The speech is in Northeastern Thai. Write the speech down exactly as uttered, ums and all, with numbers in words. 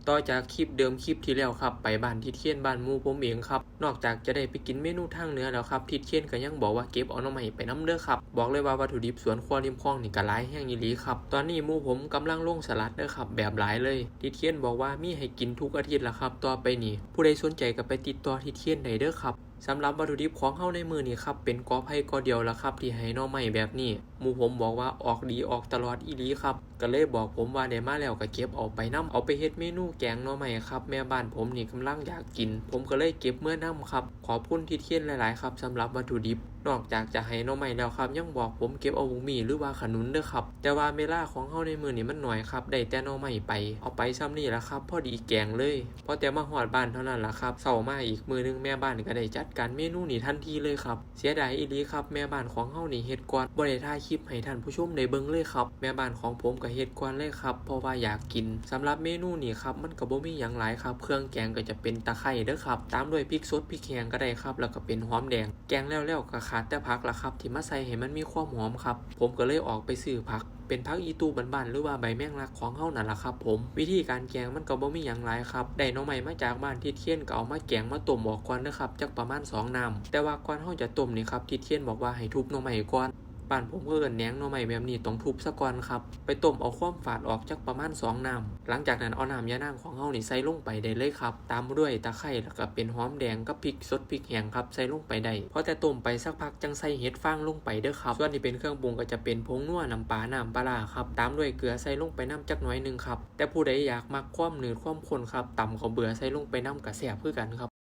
ต่อจากคลิปเดิมคลิปที่แล้วครับ ไปบ้านทิดเทียนบ้านหมู่ผมเองครับ นอกจากจะได้ไปกินเมนูทางเหนือแล้วครับ ทิดเทียนก็ยังบอกว่าเก็บเอาหน่อไม้ไปนำเด้อครับ บอกเลยว่าวัตถุดิบสวนครัวริมคลองนี่ก็หลายแฮงอีหลีครับ ตอนนี้หมู่ผมกำลังลงสลัดเด้อครับ แบบหลายเลย ทิดเทียนบอกว่ามีให้กินทุกอาทิตย์ละครับ ต่อไปนี้ ผู้ใดสนใจก็ไปติดต่อทิดเทียนได้เด้อครับ สำหรับวัตถุดิบของเฮาในมื้อนี้ครับ เป็นกอไผ่กอเดียวละครับ ที่ให้หน่อไม้แบบนี้ หมู่ผมบอกว่าออกดีออกตลอดอีหลีครับ ก็เลยบอกผมว่าได้มาแล้วก็เก็บเอาไปนำ เอาไปเฮ็ดเมนูแกงหน่อไม้ครับ แม่บ้านผมนี่กำลังอยากกิน ผมก็เลยเก็บเมือนำครับ ขอบคุณทิดเทียนหลายๆครับ สำหรับวัตถุดิบ นอกจากจะให้หน่อไม้แล้วครับ ยังบอกผมเก็บเอาบักมี่หรือว่าขนุนเด้อครับ แต่ว่าเวลาของเฮาในมื้อนี้มันน้อยครับ ได้แต่หน่อไม้ไป เอาไปส่ำนี้ละครับ พอดีแกงเลย พอแต่มาฮอดบ้านเท่านั้นล่ะครับ เช้ามาอีกมื้อหนึ่ง แม่บ้านก็ได้จัดการเมนูนี้ทันทีเลยครับ เสียดายอีหลีครับ แม่บ้านของเฮานี่เฮ็ดก่อน บ่ได้ถ่ายคลิปให้ท่านผู้ชมได้เบิ่งเลยครับ แม่บ้านของผมก็เฮ็ดก่อนเลยครับ เพราะว่าอยากกิน สำหรับเมนูนี้ครับ มันก็บ่มีหยังหลายครับ เครื่องแกงก็จะเป็นตะไคร้เด้อครับ ตามด้วยพริกสดพริกแห้งก็ได้ครับ แล้วก็เป็นหอมแดง แกงแล้วๆก็ขาดแต่ผักละครับ ที่มาใส่ให้มันมีความหอมครับ ผมก็เลยออกไปซื้อผัก เป็นผักอีตู้บ้านๆ หรือว่าใบแมงลักของเฮานั่นล่ะครับผม วิธีการแกงมันก็บ่มีหยังหลายครับ ได้หน่อไม้มาจากบ้านทิดเทียนก็เอามาแกงมาต้มออกก่อนเด้อครับ จักประมาณสองน้ำ แต่ว่าก่อนเฮาจะต้มนี่ครับ ทิดเทียนบอกว่าให้ทุบหน่อไม้ก่อน บ้านผมก็เอิ้นแหนงหน่อไม้แบบนี้ต้องทุบซะก่อนครับ ไปต้มเอาความฝาดออกจักประมาณสองน้ำ หลังจากนั้นเอาน้ำยานางของเฮานี่ใส่ลงไปได้เลยครับ ตามด้วยตะไคร้แล้วก็เป็นหอมแดงกับพริกสดพริกแห้งครับ ใส่ลงไปได้ พอแต่ต้มไปสักพักจั่งใส่เห็ดฟางลงไปเด้อครับ ส่วนที่เป็นเครื่องปรุงก็จะเป็นผงนัว น้ำปลา น้ำปลาร้าครับ ตามด้วยเกลือใส่ลงไปนำจักหน่อยหนึ่งครับ แต่ผู้ใดอยากมักความหนืดความข้นครับ ตำข้าวเบื่อใส่ลงไปนำก็แซ่บคือกันครับ